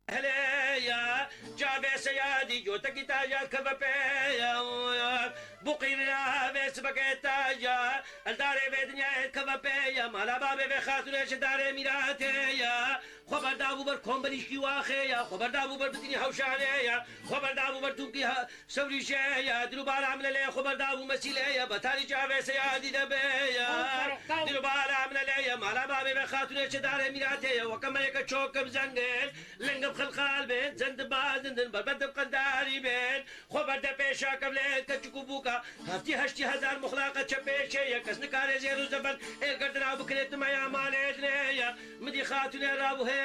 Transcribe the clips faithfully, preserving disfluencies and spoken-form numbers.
Hele ya, çavê seyadî, cotekî taja keve pê ya. Buqîrina vê sibekê taja, eldarê vê dinyayê keve pê ya. Mala bavê vê xatûnê ji darê mîratê ya. Xwe berdabû ber komberîşkî waxê ya. Xwe berdabû ber bitinî hewşanê ya. Xwe berdabû ber tûnkî ha-, Sewrîşe ya, dilûbara min lê xwe berdabû mesîlê ya, betarî çavê seyadî de bê ya. Dilûbara min lê ya, mala bavê ve xatûnê çi darê mîratê ya, weke me yeke çokim zengin, lingim xilxal bin, zindin bazindin, berbendim qendarî bin, xwe berde pêşa kevlê keçik û bûka, heftî heştî hezar muxlaqa çe pêşê ya, kes nikare zêr û zeber, êlgerdina bikirê tu me ya malê dinê ya, midî xatûnê rabû hê.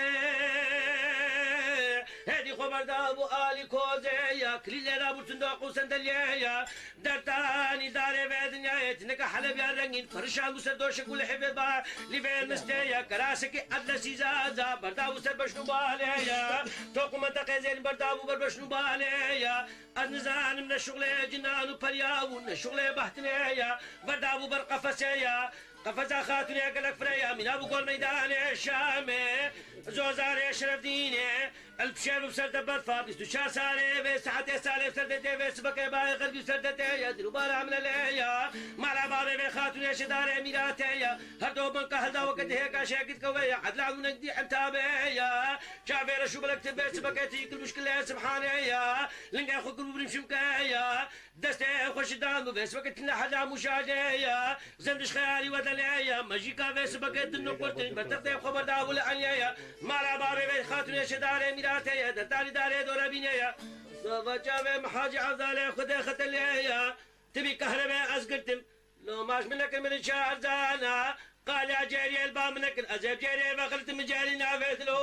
Hêdî xwe berdabû alî kozê ya, kilîlê rabû tundaq û sendelyê ya. Dertanî darê vê dinyayê, tineka helebya rengîn, perişan bû ser doşek û lihê vê ba, lîvê mistê ya, kerasekî edlesî zaza, berdabû ser beşn û balê ya. Toq û menteqê zêrîn berdabû ber beşn û balê ya. Ez nizanim ne şuxlê cinan û perya bû, ne şuxlê behtinê ya, berdabû ber qefesê ya. Qefeza xatûnê gelek firê ya, mîna bû gol meydanê Şamê, zozarê Şerefdînê, el pişêr û ser de berfa, bîst û çar salê vê saetê salê ser de tê vê sibekê bayê xergî ser de tê ya, dilûbara min lê ya, mala bavê vê xatûnê şidarê mîratê ya, her do banka helda weke dihêka şekit kewê ya, edla û nengdî entabê ya, çavê reş û belek ti vê sibekê tîkil muşkilê sibhanê ya, lingê xwe kir û birim şimkê ya, Destê xwe ji dan bivês weke tine hela mûşajê ya. Zendiş xeyalî we delê ya. Mejîka vê sibekê din û qurtin. Bertextê xwe berda wile aniye ya. Mala bavê vê xatûnê şedarê mîratê ya. Derdarî darê dore bîne ya. Sava çavê min Hacî Evdalê Xwedê xetelê ya. Tibî kahrebe ez girtim. Lomaj min nekin min çarzana. Qala cêriyê li ba min nekin, ez ê bi cêriyê vexilitim, min cêrî navê dilo.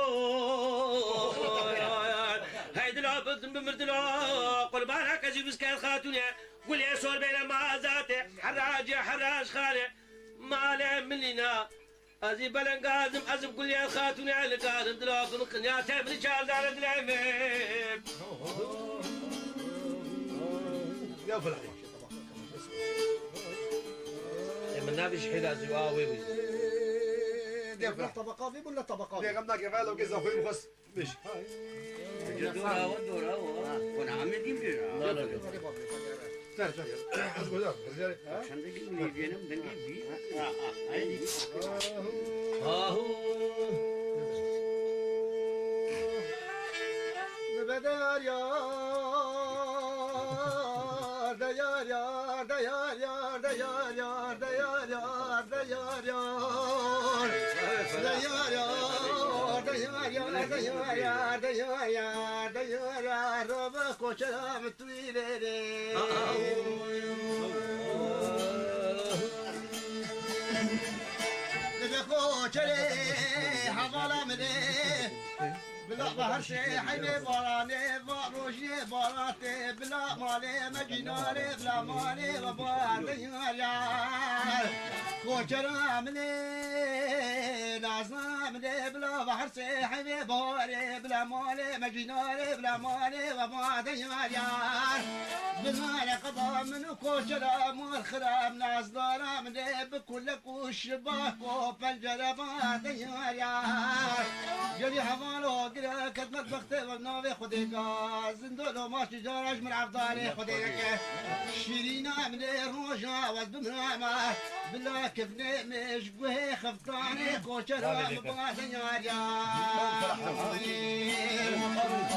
Hey dilo, bi, bimir dilo, qurbana kezî bisker xatûnê, gulê sor bêne mazatê, herracê herrac xanê, malê min nîna, ez ê belengazim, ez bi gulê xatûnê nikarim, dilo, bi min qinya tê, min çardane dilê min. Ya Felaḥî. Ê, min navê ji hêla zî wa wê wî. Dê Felaḥî. Tabaka vî bû, ne tabaka vî. Bêxem nake, velo ke zaxoyî bixwest. Bêj. Dora wa, dora wa. Kon Amedî bira. Ter, ter. Ez goda, ez yare. Çendekî min ê bînim, dengê bî. Ha, ha, haydi. Ahu. Ahu. Bebe de yar yar, de yar yar, de yar yar, de yar yar, de yar yar, de yar yar. De yar yar, de yar yar, de yar yar, de yar yar, de yar yar. Rabe koçera min tu îlêrê. Dibe koçerê hevala min ê. Bila baharsê heybê baranê, va rojê baratê, bila malê me cînarê, bila malê we ba dinyar yar. Koçera min ê, nazna min ê, bila baharsê heybê barê, bila malê me cînarê, bila malê we ba dinyar yar. Bila reqeba min û koçera mal xirab, nazdara min ê, bi kulek û şibak û pencere ba dinyar yar. Gelî hevalo girek ez me bextê we navê Xwedê ka. Zindano ma tu cara ji min evdalê Xwedê neke. Şîrîna min ê roja we bimrama. Bila kifnê min ji guhê xiftanê koçera min ba dinyar yar.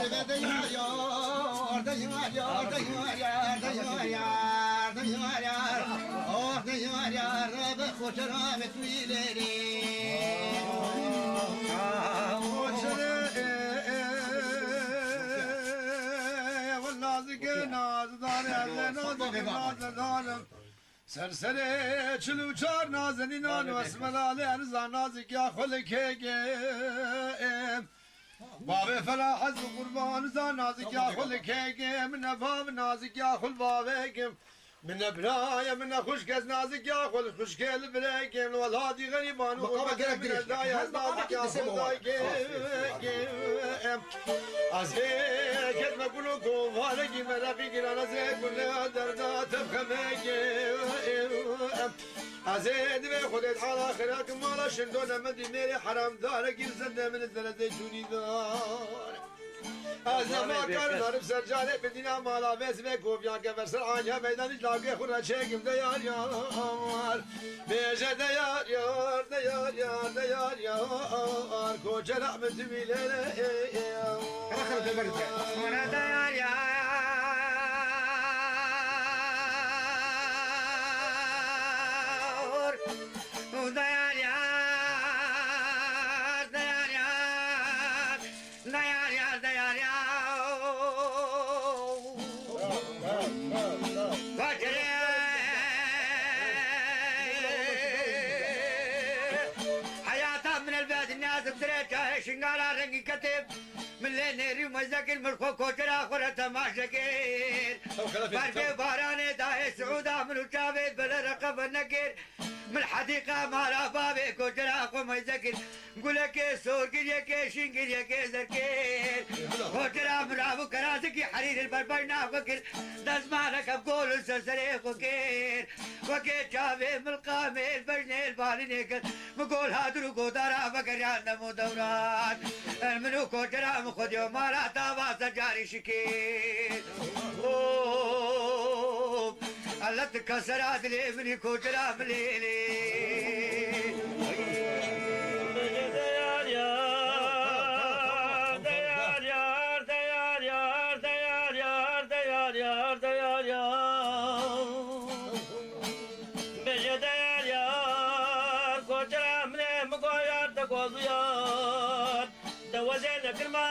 Dibe dinyar yar, dinyar yar, dinyar yar, dinyar yar, dinyar yar. Oh dinyar yar, rabe koçera min tu îlêrê. Koçerê, wil nazike, nazdanê, nazike, nazdanê. Ser serê çil û çar nazenînan û esmelalê, ez niza nazik ya xwe li kê gêm. Bavê Felaḥ ez bi qurban, niza nazik ya xwe li kê gêm. Min ne bav nazik ya xwe li bavê gêm. Min ne birayê, min ne xwişk, ez nazik ya xwe li xwişkê li birê gêm. Li welatî xerîban û xurbetê min ne daye, ez nazik ya xwe li dayê gêm. Ez hê ketme gul û kovarekî mereqî giran, ez hê gul derda tevxemekê. Ez ê divê Xwedê ala xira ki mala şindone min dî mêrê heramdarekî zinde min zere zeytûnî dar. Zema kar darim ser canê bi dîna mala vez ve goviya gever ser anya meydan hiç lagê xwe re çêkim de yar yar. Bêje de yar yar, de yar yar, de yar yar. Koçera min tu bî lê lê. Xera xera de berî te. Xera de yar yar. De yar yar, de yar yar. Dayar yar, dayar yar. Koçerê. Heyata min elbet niyazim dire çaye şingala rengî ketê. Min lê nêrî û mezekir min xwe koçera xwe re temaşe kir. Berfê baranê dayê siûda min û çavê bele reqebe nekir. Min hedîqa mala bavê koçera xwe meyze kir. Gulekê sorgir yekê şingir yekê zerkêr. Koçera min rabû kerazikî herîr li ber bejna xwe kir. Dezmareke bi gol li ser serê xwe kir. Wekê çavê milqamê li bejnê li balinê kir. Min gol hadir û godara vegeriyan dem û dewran. Min û koçera min xwedî û mala tava ser carî şikir. Oh. Ella tika sera dilê min î koçera min lê lê. Dayar yar, dayar yar, dayar yar, dayar yar, dayar yar, dayar yar. Bêje dayar yar, koçera min ê, min goyar te gozu yar. Te wezê nekirma.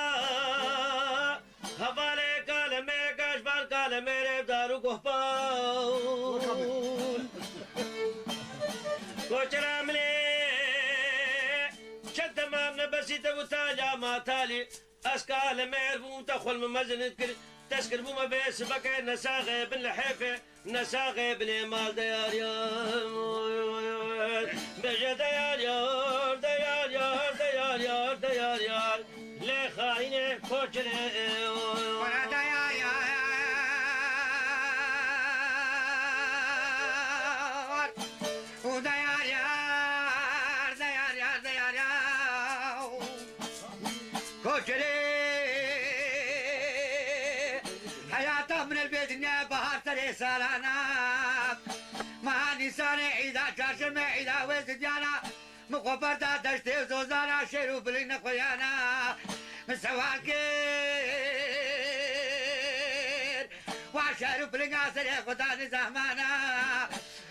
Hevalê kalemê, kaşbar kalemê, rêvdar û gohpa. Koçera min ê, çend temam nebesî te bû talya ma talî. Ez kalemêr bûm, te xwe li min mezin kir. Teskir bûme vê sibekê, nesaxê bin lihêfê. Nesaxê binê mal dayar yar. Bêje dayar yar, dayar yar, dayar yar, dayar yar. Lê xayînê koçerê. Wara dayar yar. Û dayar yar, dayar yar, dayar yar. Koçerê. Heyata min el bê dinya bahar serê salana. Meha Nîsanê îda çarşemê îda wê zidyana. Min xwe berda deştê zozana şêr û biling nexweyana. Min sewal kir. Wa şer û bilinga serê xwe danî zehmana.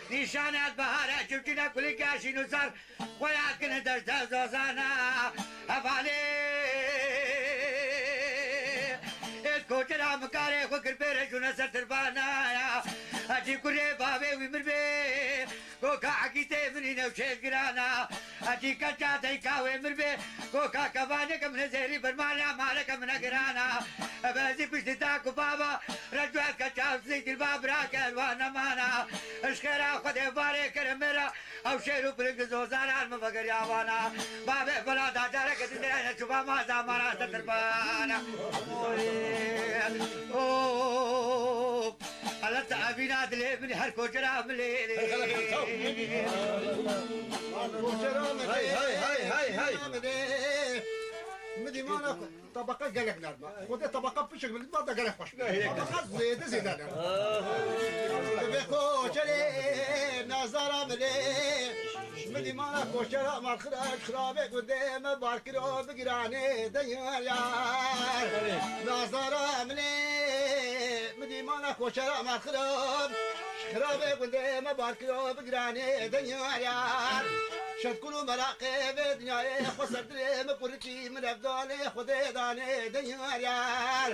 Nîşanat bahare çimçine kulîka şîn û sar. Xweya kin deşte zozana hevalê. Êt koçera mikarê xwe kir pêre jûne ser tirbana ya. Hecî kurê bavê wî mir bê. Goka Egîtê min î newçêz girana. Hecî keça deyka wê mir bê. Goka kevaneke min zêrî bermana maleke min girana. Ebezî piştî da ku baba. Recweke çavsî dilba bira kerwa nemana. Eşkera xwe dê barê keremê ra. Ew şêr û piling zozanan min vegeriya wana. Bavê bela da careke din dirayne çuba ma zamana te tirbana. Oy. Oh. Allah te evîna dilê min her koçera min lê lê. Koçera min lê. Hay, hay, hay, hay, hay. Min dîmana ku. Tabaqa gelek nerm e. Xwedê tabaqa piçek min ba da gelek xweş. Tabaqa zêde zêde nerm. Divê koçerê nazara milê. Min dîmana koçera mal xira xirabê gundê me bar kiro bigiranê de yar yar. Nazara milê. Min dîmana koçera mal xira. Xirabê gundê me bar kiro bigiranê de yar yar. Şetkul û meraqê vê dinyayê xwe ser dilê me kurikî. Min ev dalê Xwedê danê de yar yar.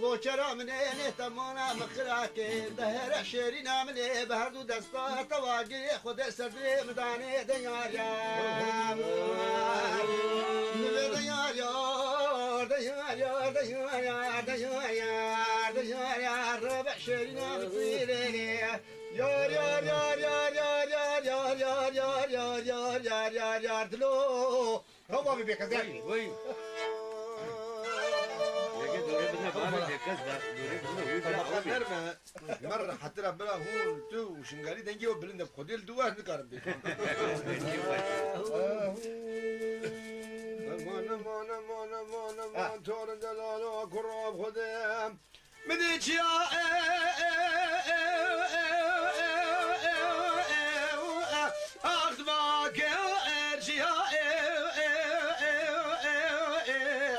Koçera min ê lê temana min xira kê. Behere şêrîna min ê bi her du desta te wagirê Xwedê ser dilê min danê de yar yar. Min ê de yar yar, de yar yar, de yar yar, de yar yar, de yar yar. Rebe şêrîna min xwîrê lê. Yar yar yar yar yar yar yar yar yar yar yar yar yar yar yar dilo. Hava bir bekle. Vay, vay. Yeke dore bine bari bekle, dore bine. Tabaka nerme? Mer hatira bira hûn tu şingarî dengê o bilind e. Xwedê li dû weh nikarim bê. Aman, aman, aman, aman. Aman, aman, torên delalo, kurab Xwedê. Min dî çiya, e, e, e, ax, dibake, e, çiya, e, e, e, e, e,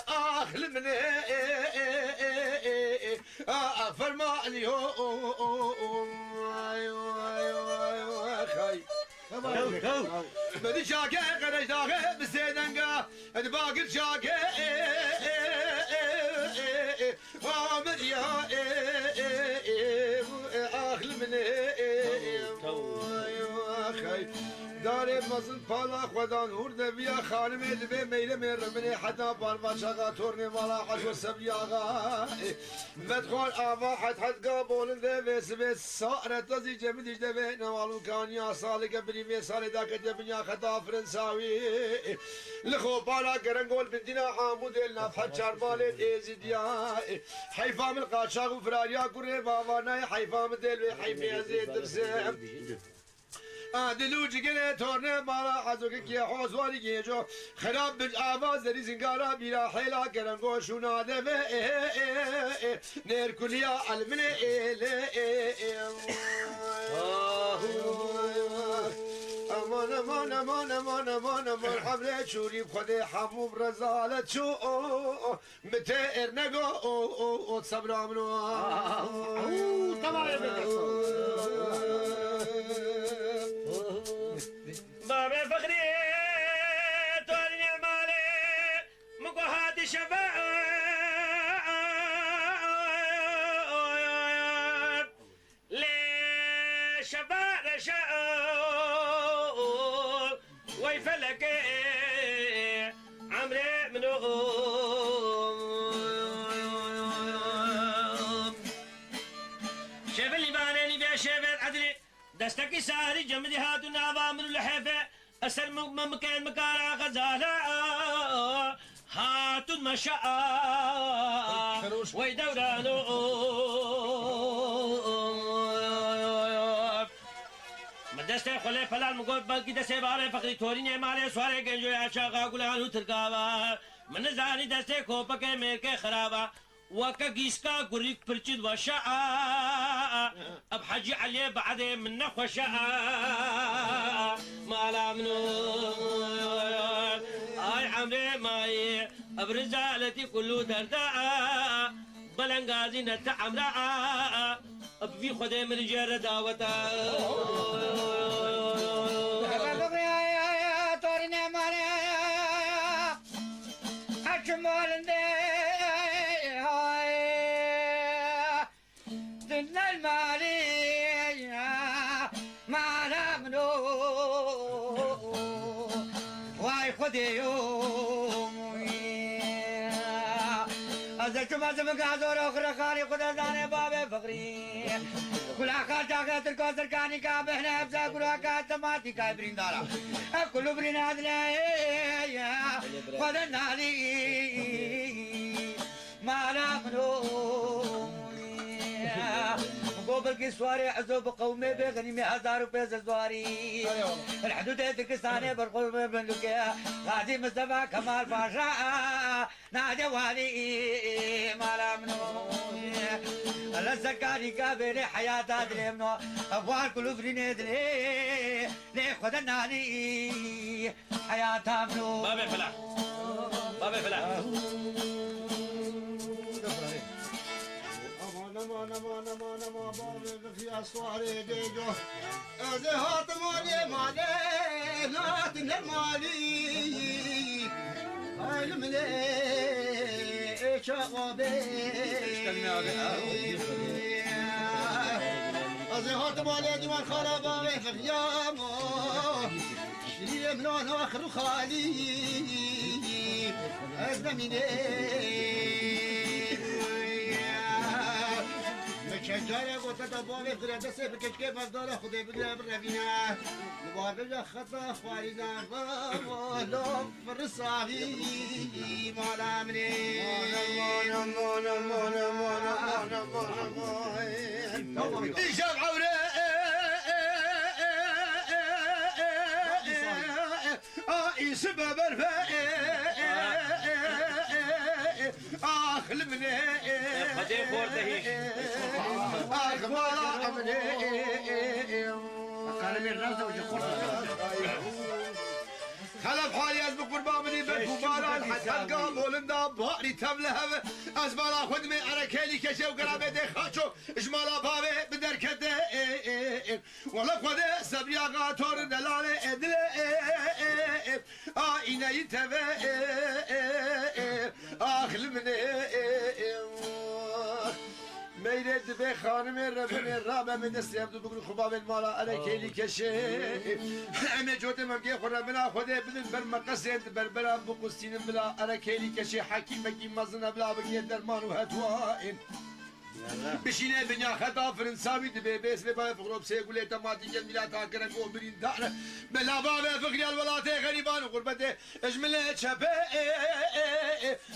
ax, li min, e, e, e, e, e, e, a, a, fermanî, o, o, o, o, ay, ay, ay, ay, ay. Kew, kew. Bedi çake, qereç daxe, bi sê denga, di bagir çake, e, e, e, e, e, e, Amir ya, e, e, e, e, ax li min, e, e, e, Kew. Ay, ay. Darê mezin pala xwedan hûr de viya xanimê dibê meylemê revinê heta barva çaxa tornê vala Ezo Sebrî Axa. Vedxwar ava het het ga bolin de vê sibê sare tezî cemidîş de vê nevalûkaniya salike birî vê salê dakete binya xeta Fransawî. Li xopala Gerengol bindîna Amûdê li nav het çarbalê Êzîdiya. Heyfa min qaçax û firariya kurê vava nayê heyfa min dêl wê heyfê ez ê tirsim. A, dil û cigirê tornê mala Ezokê kê hozwarî gêjo. Xirab bil ava zerî zingara bîra hêla Gerengo şûna deve, e, e, e, e, nêrkuliya elminê êlê, e, e, e. Ahu. Aman, aman, aman, aman, aman, aman, hemrê çûrî Xwedê hemû bi rezalet çû, o, o, o. Min tê êr nego, o, o, o, sebra min o. Aw, tevayê bike. Babê Fixrî, torînê malê, min ku hatî şefe, Lê şeva reşa wey felekê emrê min o. Şevê lîvanê nîvê şevê edrî destekî sarî cemidî hat û nava min û li hefe Eser mi-, mi-, miken mikara xezala hatun meşa wey dewrano. Mi destê xwe lê pelal mi got belkî destê barê fexrî torînê malê swarê gencoya çaxa gulan û tirkava. Min nizanî destê kopekê mêrkê xiraba. Weke gîska gurîk pirçin weşa. Ev Hecî Eliyê Beedê min nexweşa. Mala min o. Ay emrê mayê. Ev rizaletî kulû derda. Belengazî ne te emra. Ev vî Xwedê min jê re daweta. Torînê mane. Açmalinde ay. Dünel mali mala mino. Vay Xwedê yo. Ez de çûm ez min gazor oxir xalî Xwedê zane babê fixrî. Kula xal çaxê Tirko Tirkanî ka bihne hepsa gura ka tematîka birîndara. Ev kulû birîn edle. Xwedê nalî. Mala mino. Go bilkî swarê ezo bi qewmê bê xenîmê hezar û pênc sed swarî. Li hidûdê Tirkistanê berxwe bê bindûkê. Xazî Mistefa Kemal Paşa. Nade walî mala mino. Li sekarî gavê lê heyata dilê mino. Ev war kulûfrînê dilê. Lê Xwedê nalî. Heyata min o. Babê Fela. Babê Fela. Aman, aman, aman, aman, aman, babê Fela, swarê bêco. Ez ê hatim malê, malê, natin ne malî. Ay, li min ê, ê, çawa bê. Ez ê hatim malê, diwan xara babê Fela mo. Şirînê min a naxir û xalî, ez nemînê. Min çend carê gote da bavê xire destê bi keçikê bevdara Xwedê bigire birevîne. Li bavêja xeta xwarî da bavo lo firisavî mala min ê. Îşev ewre. A, îsib e berfe. Xwedê xor de hîş. Ax mala emrê. Xelef halî ez bi qurban bidî ber ku baran hetan ga bolinda barî tev li hev. Ez mala xwe dimê erekêlî keşê û gerabê dê xaço ji mala bavê bi derkete. Wele Xwedê sebriya gator delalê edilê. A îneyî teve. Ax li min ê. Meyrê dibê xanimê revinê rabe min destê ev du bigrin xwe bavên mala erekêlî keşê. Em ê cotê memgê xwe revina Xwedê bidin ber meqesên di berbera biqustînin bila erekêlî keşê hekîmekî mezin e bila bigirê derman û hetwa ên. Bişîne dinya xeta firinsa wî dibê bês bê bavê fixro bi sê gulê tematî gel mîlata kire go birîndar. Bela bavê fixriyal welatê xerîban û xurbetê. Ji min lê çepê,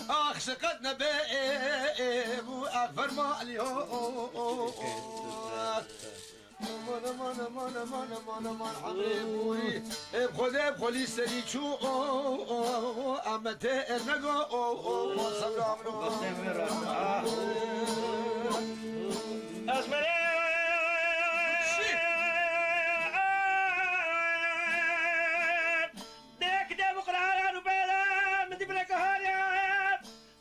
ax şiqet nebe, bû ax fermalî ho. Aman, aman, aman, aman, aman, aman, emrê bûrî. Ê Xwedê, xwelî serî çû, o, o, o, Ametê Ernego, o, o, o, Sabra Amro. Ez merê. Dek de bu qirara rubela, min di bileke hariye,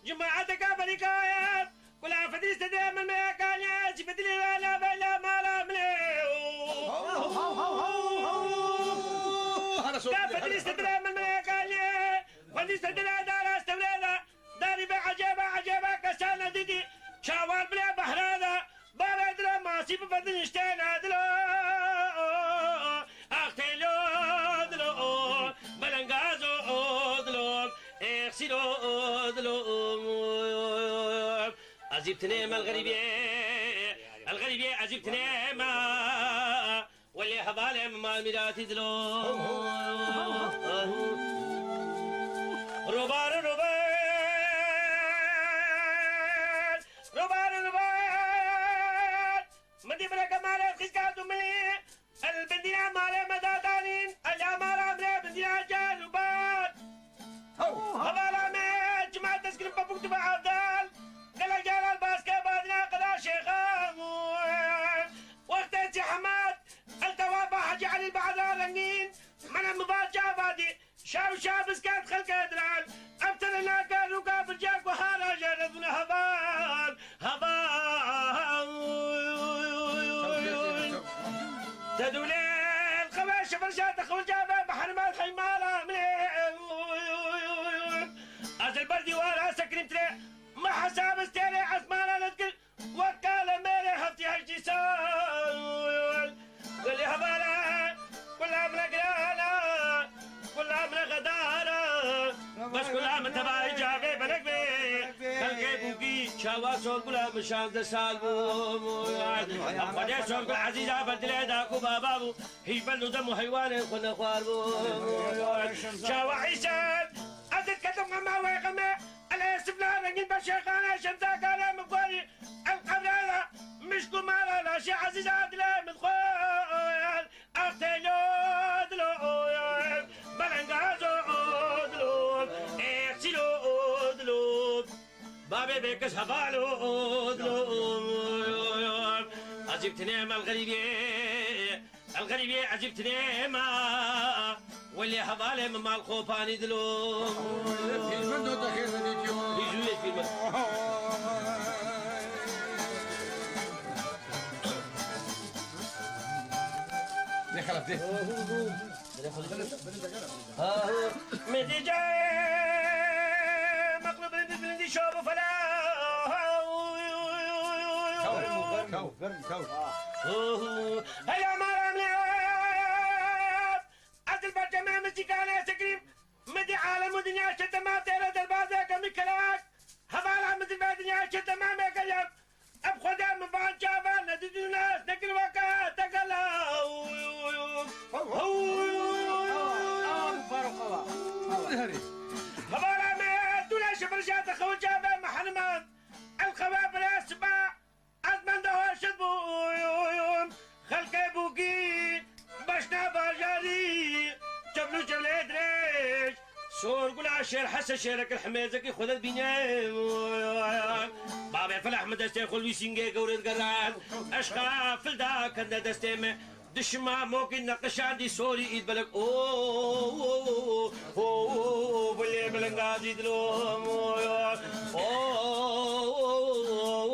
cemaateke berîkaye, kula fedrîste de min meyekaniye, ci fedrî ve la ve la mala mine. Ka fedrîste de min meyekaniye, fedrîste de dara stewrela, darî ve ecêba, ecêba kesana didî, çawar bile behrada, Bavê dilo masî bi bedin işte ne dilo. Ax têlo dilo. Belengazo dilo. Êxsîro dilo. Ezîb tinê me el xerîbiyê. El xerîbiyê ezîb tinê me. Welê hevalê min mal mîratî dilo. Robar, robar. Robar, robar. Min dî bireke malê xîska du milî. El bindîna malê me dadanîn. El amara min ê bindîna cer robar. Hevala me, cima destkirin pepûk dibe avdal. Gelek caran baske badina qeda şêxan. Wextê Sî Hemed, el tewaba Hecî Elî Behra Rengîn, mene mivat cavadî, şaw şaw bisket xelke diran, ev tene nake rûka birca ku hara jere dûne heval, heval. Te dûlê el xewe şifir şa te xewca ve behrimat heymala mine. Ez el ber dîwara sekirîm tire, me hesab stêrê esmana nedikir, Wek kale mêrê heftî heştî sal. Gelî hevara, kula min e girana, kula min e xedara. Bes kula min tevayî cavê belek bê. Xelkê bûkî çawa Sorgula min şazdeh sal bû. Em Xwedê Sorgul Ezîza ber dilê da ku baba bû. Hî bel û dem û heywanê xwe nexwar bû. Çawa Îsa, ez diketim xema wê xemê. Elê sifla rengîn be şêxane şemzakane min gorî. El qevrana mişk û mala laşê ezîza dilê min xwar. Ertêlo dilo, belengazo dilo, êxsîlo dilo. Babê bêkes hevalo dilo. Ezîb tinê me el xerîbê, el xerîbê ezîb tinê me. Welê hevalê min mal xo panî dilo. Fîlmin do te xêr vedîtiyo. Hî jûyê fîlmin. Dê xelef dê. Ha, medî cayê meqlûb bilindî bilindî şab û fela. Kew, kew, kew. Heya mara min ê. Ez dilber cemê min zîkane sekrîm. Min dî alem û dinya şe temam têre derbazeke min kelak. Hevala min dilber dinya şe temameke yek. Ev Xwedê min van çavan nedidî nas nekir weke tegela. Hevala me tu ne şifir şe te xew çave mehrimat. El xewe bire siba. Ez mende hoşt bûm, xelkê bûkî, beşna bajarî, çevlû çevlê dirêj, sorgula şêr hese şêrekir hemêzekî xwe de bîne. Felah min destê xwe li wî sîngê gewre digeran. Eşqa fil da kende destê me. Dişima mokî neqişandî sorî îd belek. O, o, o, o, o, o, belê belengazî dilom. O, o, o, o,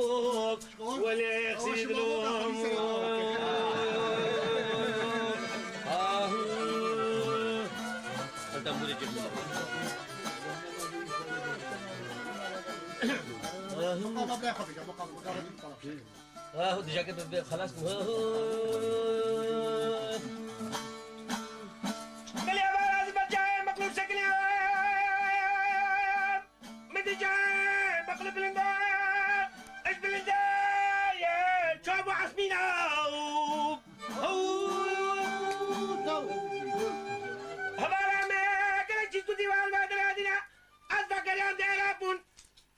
o, o, belê xsî dilom. Ah. Tembûrê cem. Ah, dija ke be, be, xelas bû. Milê Eva razî be, cayê meqlûb sekine. Min dî cayê meqlûb bilind e. Eş bilind e, çav û esmîna. Hevala me gelek çî tu dîwan ve diradîne. Ez vekeriyan dêra bûn.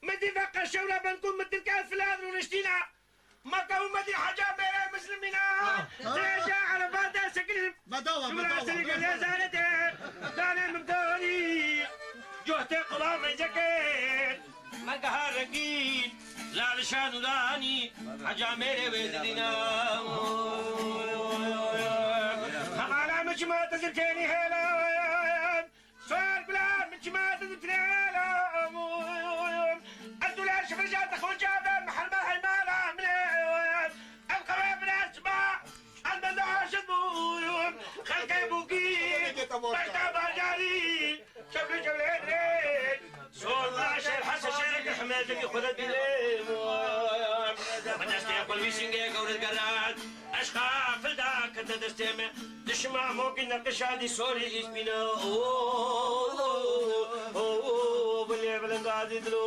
Min dî ve qeşewre ben ku min tirke filan rûniştîne. Meke û Medî Heca Mêrê Muslimîna. Ah. Têja Erefa de sekilim. Bedava, Cumhur bedava. Asirî gelê zarete. Dane min dorî. Cohtê qula meyzeke. Mergeha rengîn. Lalişa nûranî. Heca Mêrê wê didîna. Hemala min çima te zirkênî hêlan. Sor gula min çima dizitirêlam. Ez dûler şifirja dixwinca be miherme heymala min e. Ez xewe bira çima. Ez bende aşiq bûm. Xelkê bûkî. Beşta bajarî. Çevre çevre. Sor gula şêr hese şêrek hemêzekî xwe de dîlê. Min destê xwe li wî sîngê gewre digeran. Eşqa fil da kete destê me. Dişima mokî neqişa dî sorî îspîne. O, o, o, o, bilê bilingazî dilo.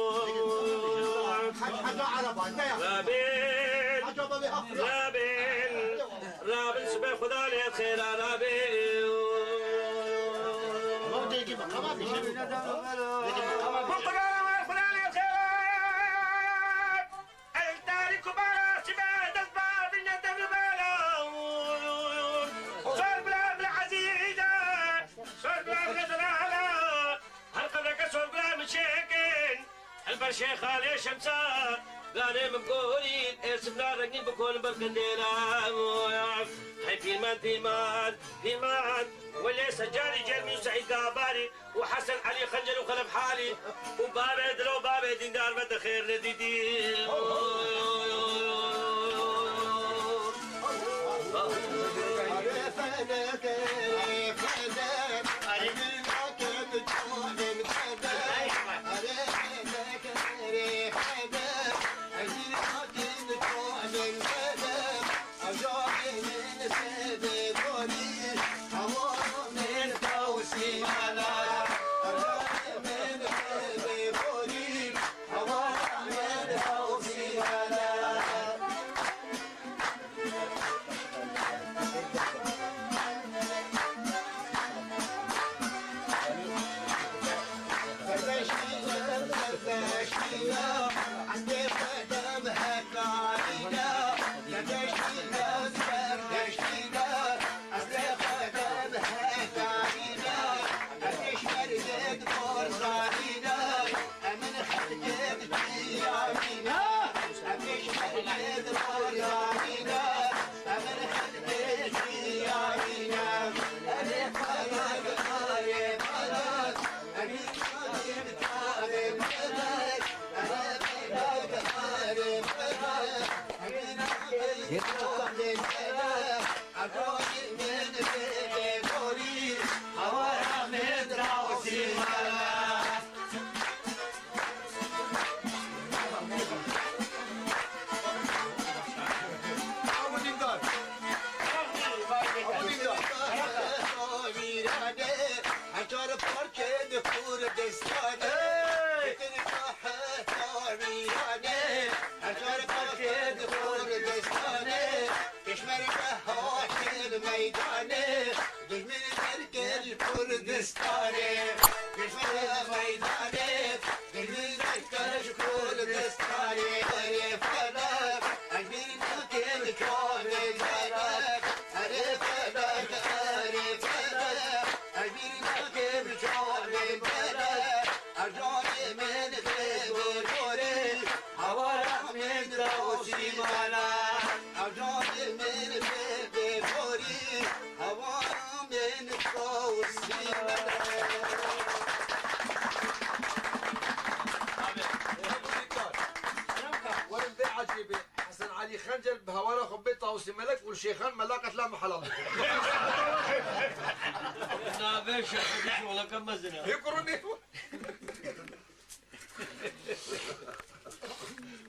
Hec, hec, araba, ne ya? Rabin. Hec, baba, hafif. Rabin. Rabin, sibe Xuda lê xêra rabin. Mewdekî maqama bir şey. Bu Xuda, Xuda lê xêra. El tarî ku bara sîbe dest ba vîne devri bela. Sor bila bila ezîze, sor bila bila zelala. Her qebreke sor bila min çêkin. El ber şêxa lê şemsa. Ganê min gorî, êrsibna rengîn bikon ber qindêla. Hey pîrman, pîrman, pîrman. Welê secarî cermî Seîd Gabarî. û Hesen Elî Xencer û Xelef Halî û babê dilo babê dîndar ve te xêr nedîtî. Pêşmerge hatin meydanê, dijmin derkir Kurdistanê. Pêşmerge meydanê, dijmin derkir Kurdistanê. Erê felek, ez bîr nakim çavê felek. Erê felek, erê felek, ez bîr nakim çavê felek. Ercanê min xêr gorê, hawara Tawsîmana, evladê min bê bêborî, hewaran bên Tawsîmana. Werin vê ecêbê, Hesen Elî Xencel bi hewara xwe bê Tawsî Melek û Şêxan Mela qetla min helal dike. Navê Şêx Elî şoxleke mezin e. Hê kurunê.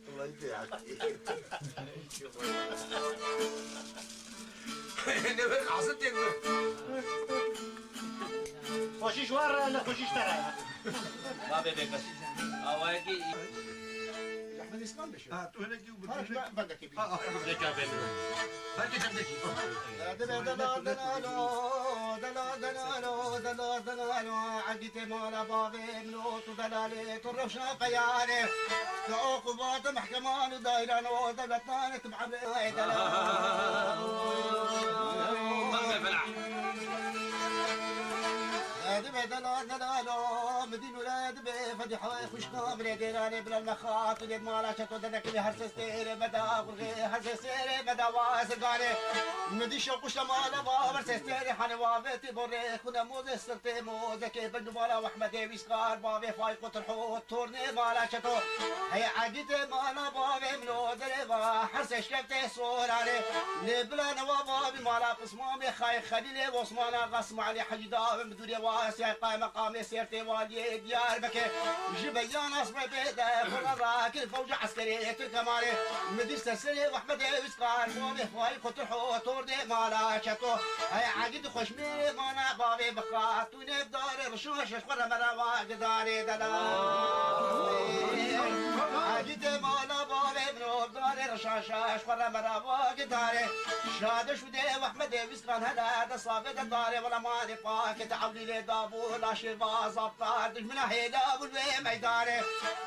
Wallahî pê hak. Ne be, qasî têk be. Xweşî ji wan re, nexweşî ji te re. Babê bêkes. Awayekî. Ahmed Îslam de şey. Ha, tu hinekî û bi Ha, ben, ben de kebî. Ha, ha. Zeka bêne. Belki çendekî. Debe dela delalo, dela delalo, dela delalo, egîtê mala bavê min û tu delalê, tu rewşa qeyarê. Tu uqubat mehkeman û dayran û dewletan, tu bi emrê delal. Debe dela delalo, midî nûre dibe fedîhayê xwişka min ê dêranê bilal me xatunê mala çeto dedekê her sestêrê me da gurgê, her sestêrê me da wazirganê. Midî şewquşte mala baver sestêrê hanê wavêtî borê xune mozê sirtê mozekê bin mala Wehmedê wîskar bavê Fayq û Tirho tornê mala çeto. Hey egîtê mala bavê min o derê va her seşkefte soranê. Lê bila newa bavî mala qismamê xay Xelîlê Osmana Qasma Elî Hecî davê min dûrê wa siyay qay meqamê sêrtê waliyê Diyarbekir. Ji beyan asmê bê de xwe rakir fewca eskerê Tirkemanê. Midîr serserê Wehmedê Wîskar bavê Fayq û Tirho tordê mala çeto. Hey egît xweşmê mana bavê bixat. Tu nêvdarê rişa şeş xwe re me re va gidarê dela. Egîtê mala bavê min o vdarê rişa şeş xwe re me re va gidarê. Şade şûdê Wehmedê Wîskan hele de savê de darê wela manê pakê te ewlî lê dabû laşê va zaptar dijmina hêla bûn wê meydanê.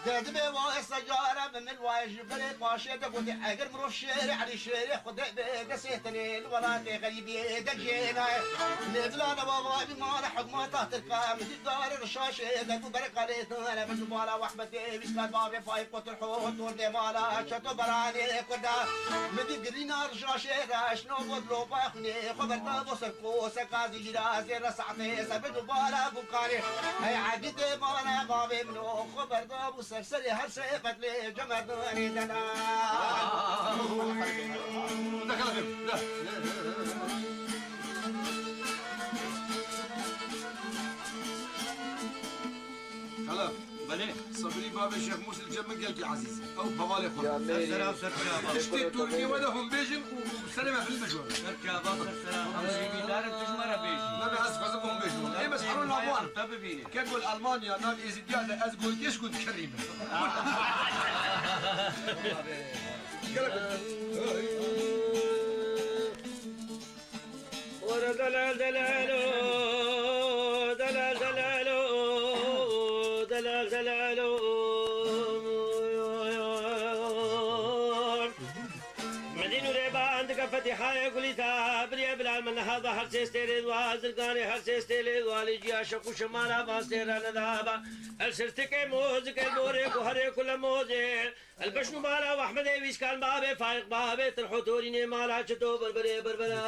De dibê wa esta cara bi min wa ji berê paşê de gotê eger mirov şêrê Elî şêrê Xwedê bê destê tenê li welatê xerîbiyê de jê nayê. Lê bila neva va îmana hikmeta Tirka min dî darê şaşê de ku bereka lê dane min mala Wehmedê Wîskan bavê Fayîq û Tirho tordê mala çeto beranê Kurda. Min dî girîna şaşê reşno bot lopa xunê xwe berda bo ser koseka zîra zêre saetê ser bin û bala bûkanê. Hey egîtê mala bavê min o xwe berda bo ser serê her sê betlê cemedanê dena. Xelef. Belê. Sebrî bavê Şêx Mûsî li cem min gelkî ezîz e. Ew hevalê xwe. Ya mêrî. Ser sera, ser sera. Tiştê Tirkiyê we de hûn bêjin û serê me hilbijwin. Ser çava, ser sera. Em hêvîdar in tu ji me re bêjî. Nebe ez xwezim hûn bêjin. Ê, ez heron navwan. Te bibîne. Ke gol Almanya, nav Êzîdiya de ez gol geş gund kerî min. Gelek. Ora delal delalo, delal delalo, delal delalo. Medîn û Rêban dike fetîhayê gulî ta biriye bilal min niha da her sê stêrê dwa zirganê her sê stêrê dwa lê ciya şeq û şemala van stêra nedaba. El sirtikê mozikê borê guherê kule mozê. El beşnû mala Wehmedê Wîskan bavê Fayq bavê Tirho torînê mala çito berberê berbere.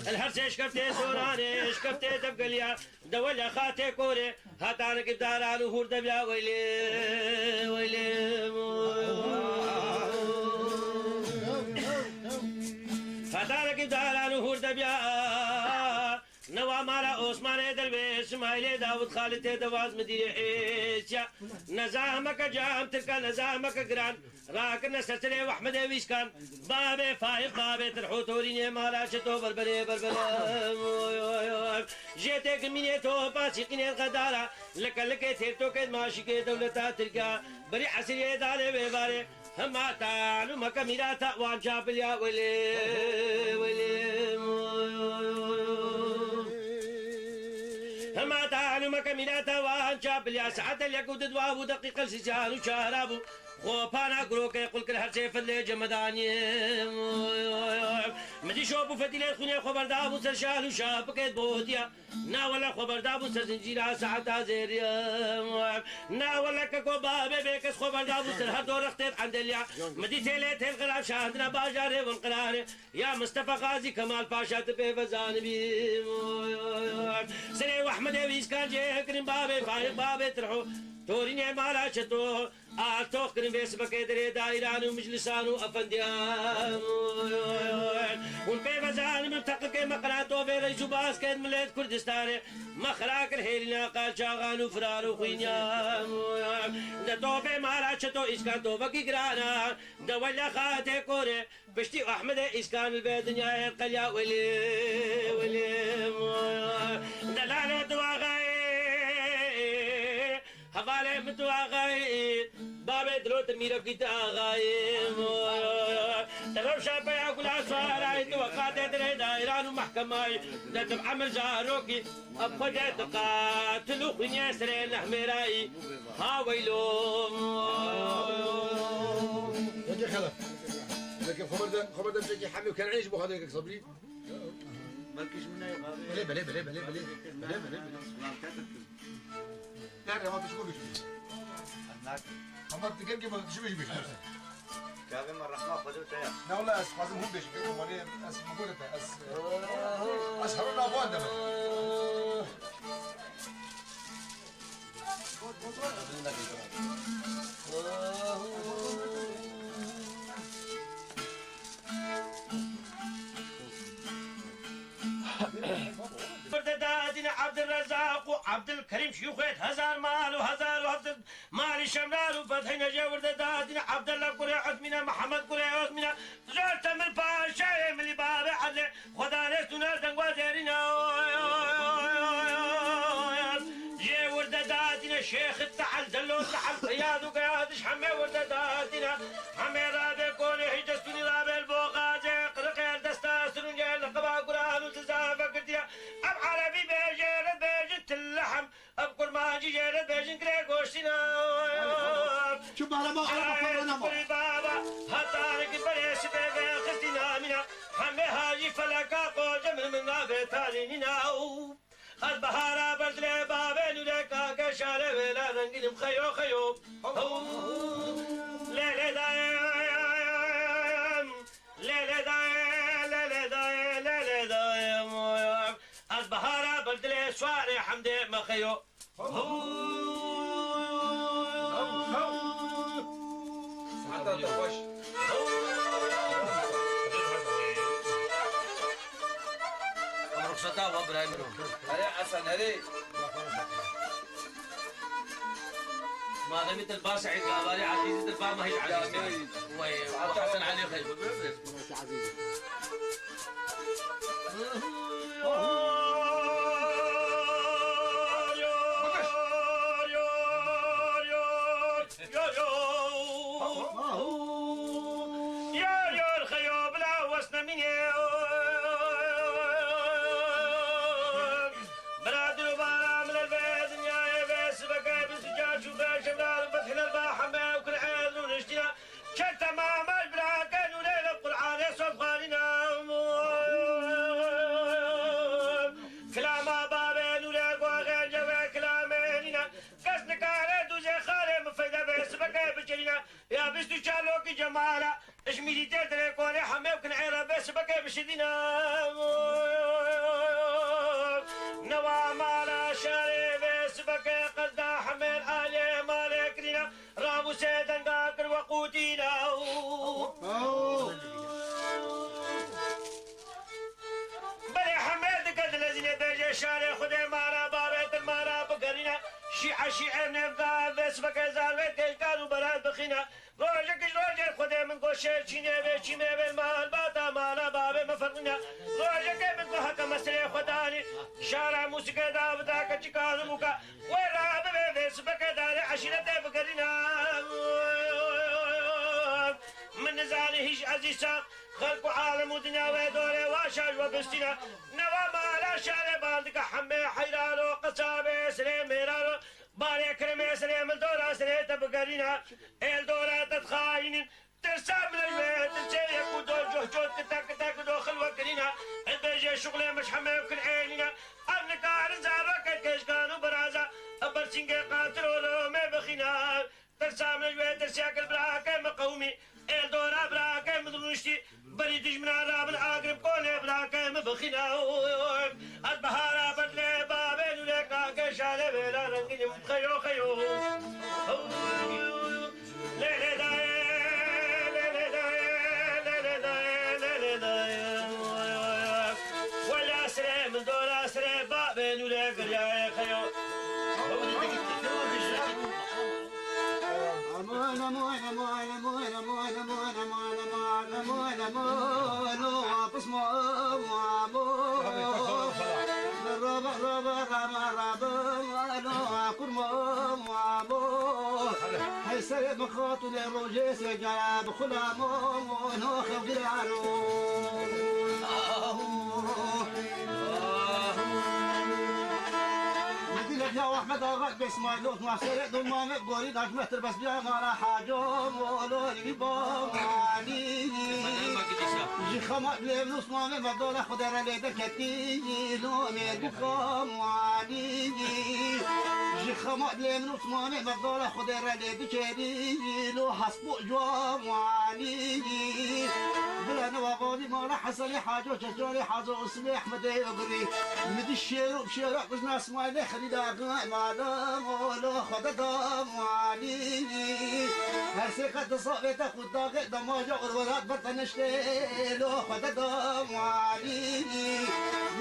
El her sê şkeftê soranê şkeftê devgeliya dewe le xatê korê hatanekî daran û hûr debiya weylê weylê. Hatanekî daran û hûr debiya. Newa mala Osmanê Derwêş, Simaylê Dawud Xalitê Dewaz Midîrê Êsya. Nezameke cam Tirka nezameke giran. Rakirine serserê Wehmedê Wîskan. Bavê Fayîq bavê Tirho torînê mala çito berberê berbere. Oy, oy, oy. Jê têkimînê topa sîqînê xedara. Leke likê têrtokê maşîkê dewleta Tirka. Berî esiriyê dalê wê barê. Hema tanû meke mîrata wan çapiliya welê, welê. Hema tanû meke mîrata wan çapiliya saet el yek û di dwa bû deqîqe sî sî û çara bû. Qopana kurokê qul kir her sê fedlê cemedaniyê. Min dî şop û fetîlê xwînê xwe berdabû ser şal û şapikê dibotiya. Na wele xwe berdabû ser zincîra saeta zêrî. Na wele keko babê bêkes xwe berdabû ser her do rextê endeliya. Min dî têlê têl qirab şahandina bajarê wan qirarê. Ya Mistefa Xazî Kemal Paşa tu pê vezanibî. Serê Ehmedê wî îskan cê kirin babê Faîq babê Tirho. Torînê mala çeto. Artox kirin vê sibekê derê dayran û miclisan û efendiyan. Hûn pê vezanin min teqikê me qirato vê reis û baskên milêt Kurdistanê. Me xira kir hêlîna qalçaxan û firar û xwînyan. De to vê mala çeto îskan to vekî girana. De wela xatê korê. Piştî Ehmedê îskan li vê dinyayê qeliya welê, welê. Delalo tu axayê, hevalê min tu axayê, babê dilo tu mîrokî tu axayê. Te rewşa peya gula suarayê tu weqatê dirê dayran û mehkemayê. De tu emir zarokî. Ev xwedê tu qatil û xwîniyê serê nehmêrayî. Ha weylo. Peki xelef. Peki xeber de, xeber de peki hemî kenê ji bu xadê kek sabrî. Belkî ji min nayê. Belê, belê, belê, belê, belê. Belê, belê, belê. Derre ma tu ji bo bêjî. Ama tu gel ki bana tu ji bêjî bêjî. Kavê me rehma Xwedê te ya. Ne wala ez xwazim hûn bêjin, keko malê ez min gure te, ez, ez herin nava de me. Wirde dadîne Abdurrezzaq û Abdulkerim şîxwêt hezar mal û hezar û heft Malî Şemdar û Fethî Necê wirde dadîne Abdullah kurê Osmîne, Mihemed kurê Osmîne, zor temir paşayê milî babê Edlê, Xwedanê sunar dengwa zêrîne. Jê wirde dadîne Şêxi Tehl, Dello Tehl, Feyaz û Geyadiş hemê wirde dadîne. Hemê rabê konê hiç destûnî rabê li bo xazê, qiriqê desta sirûncê li qeba guran û diza vekirdiye. Ev Erebî bêjê re bêjin tillehem. Ev kurmancî jê re bêjin girê goştîna. Çi barema Araba Araba parana ma. Kurî baba, heta ki berê sibê ve xistîna mîna. Hemê hacî feleka qoce min min navê talî nîna. Ez bahara berdilê bavê nûrê kake şare vêla rengînim xeyo xeyo. Lê lê dayem, lê lê dayem, lê lê dayem, lê lê dayem. Ez bahara berdilê suarê hemdê me xeyo. Siheta te xweş. Em ruxseta we birayê min o. Erê Esen, erê. Mademî te li ba Seîd Gavarî ezîz, te li ba me hîç ezîz nîne. Wey, Hasan Elî xeyr. Yar yar xeyo bila wes nemîne. Bira dil û bara min el vê dinyayê vê sibekê bi zicar çû vê şevdar û fethî lel ba heme û kirê rûniştîna. Çend temam el birake nûrê li Qur'anê sof xwarîna. Kilama babê nûrê goxê cevê kilamê nîne. Kes nikare dûzê xalê min feyde vê sibekê bikirîne. Ya bîst û çar lokî cemala. Ji mîrîtê dirê konê hemê bikin ê re vê sibekê bişidîne. Newa mala şarê vê sibekê qezda hemê alê malê kirîne. Rabûsê denga kir we qûtîne. Belê hemê dike dilezîne bêjê şarê Xwedê mala babê til mala bigerîne. Şî'e şî'ê nêvga vê sibekê zarvê kêşkar û berat bixîne. Rojek ji rojê Xwedê min got şêr çînê vê çîmê vê malbata mala bavê me ferqîne. Rojekê min got heke me serê xwe danî şara mûsikê davida keçika himûka wê rabivê vê sibekê darê eşîretê bigerîne. Min nizanî hîç ezîsa xelk û alem û dinya wê dorê wa şaş we bistîne. Newa mala şarê bal dike hemê heyrano qesabê serê mêrano. Barê keremê serê min dora serê te bigerîna, êl dora te dixayînin. Tirsa min ji wê, tirsê yek û do coh coh kita kita ku do xilwe kirîna. Ez bêjê şuxlê min ji hemê kin ênîna. Ev nikarin zarokê keşkan û biraza, ev bersîngê qatir û romê bixîna. Tirsa min ji wê, tirsê kir birake min qewmî. Êl dora birake min rûniştî. Berî dijmina rabin agrim konê birake min bixîna. Ez bihara bedlê babê nûrê kake şalê vêla rengînim xeyo xeyo. Lê lê dayê, lê lê dayê, lê lê dayê, lê lê dayê. Wela sirê min dora sirê babê nûrê giryayê xeyo. Hey serê min xatunê rojê sê cara bi xula mo no xew girano. Dilek ya Ahmet Ağa Besmaylo, Nasere Dumame, Gori Dajmetir Besbiya Mara Haco, Molo Ribo Mani. Ji xema lê min Osmanê me dala xwe de re lê derketî, lo mêr bi xamwanî. Ji xema lê min Osmanê me dala xwe de re lê dikerî, lo hesbo cuwanî. Bila newa valî mala Hesenê Haco, Çeçarê Haco, Osmê Ehmedê Ogirî. Min di şêr û şêra kujna Smailê Xelîla Gimala, mala xwe de da wanî. Her sê qet di savê te Daxê damaja Urwelat berteniştê lo xwe de da wanî.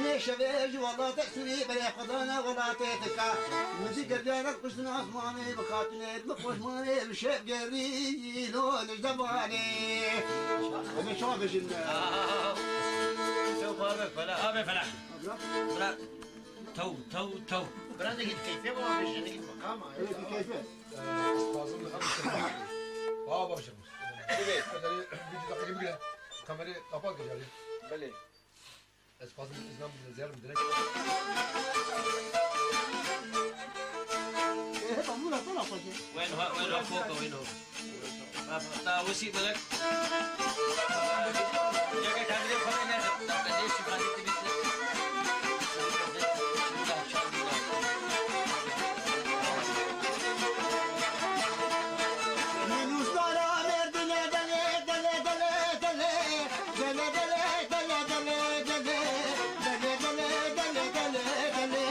Nê şevê ji welatê Sûrî berê xwe dane welatê dika. Min zî gergera kuştin asmanê bi xatinê bi qoşmanê bi şev gerî lo nijde banê. Em ê çawa bêjin? Tew parve fela. Abi fela. Bira. Bira. Tew, tew, tew. Bira de git keyfe baba bêjin, git makama. Evet, bir keyfe. Baba bêjin. Divê. Kamerayı bir dakika gibi bile. Kamerayı kapat gel abi. Belê. Ez fazla izin almadım, ziyaret direkt. Ee, hep amur atsana paşa. Wên ha, wên ha, foka, wên ha. Bak, ta wisi melek. Jaga chandre fare ne, ta ne şifani tibit. Nusdara merdine dele, dele, dele, dele. Dele, dele, dele, dele, dele. Dele, dele, dele, dele, dele.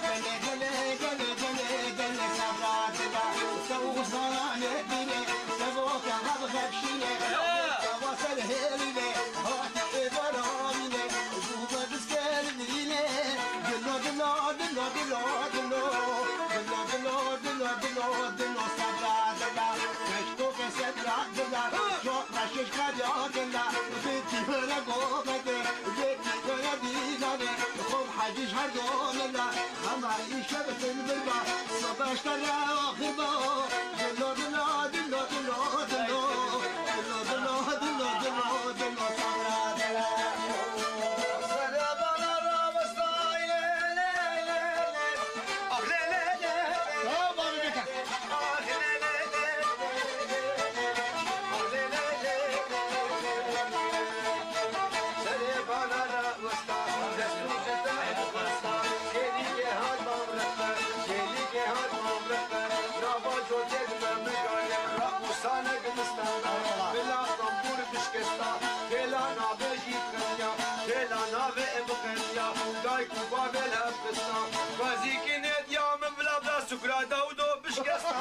Dele, dele, dele, dele, dele. Sabra dila, sev xusana ne bine, sev o ke hab xebşine. Ya. Sev ser herine, hati e baramine. Bu da biz gelmine. Dilo, dilo, dilo, dilo, dilo. Dilo, dilo, dilo, dilo, dilo, sabra dila. Keşko ke sebra dila. Çok da şiş kar ya dila. Biti böyle gomede, biti böyle dilane. Xom haciş her domela. Ama işe bütün bir bak. Savaşta ya ahir bak. Dilo, dilo, dilo, dilo, dilo. Dilo, dilo, dilo, dilo, dilo, sabra dila. Sare bana ravastay le, le, le, le. Ah, le, le, le. Tamam, abi, yeter. Bila tembûr bişkesta, têla navê jî qeniya, têla navê bi qeniya, dayk û bavê li hev xista. Xwezîkî nêdiya min bila bila sukra dewdo bişkesta.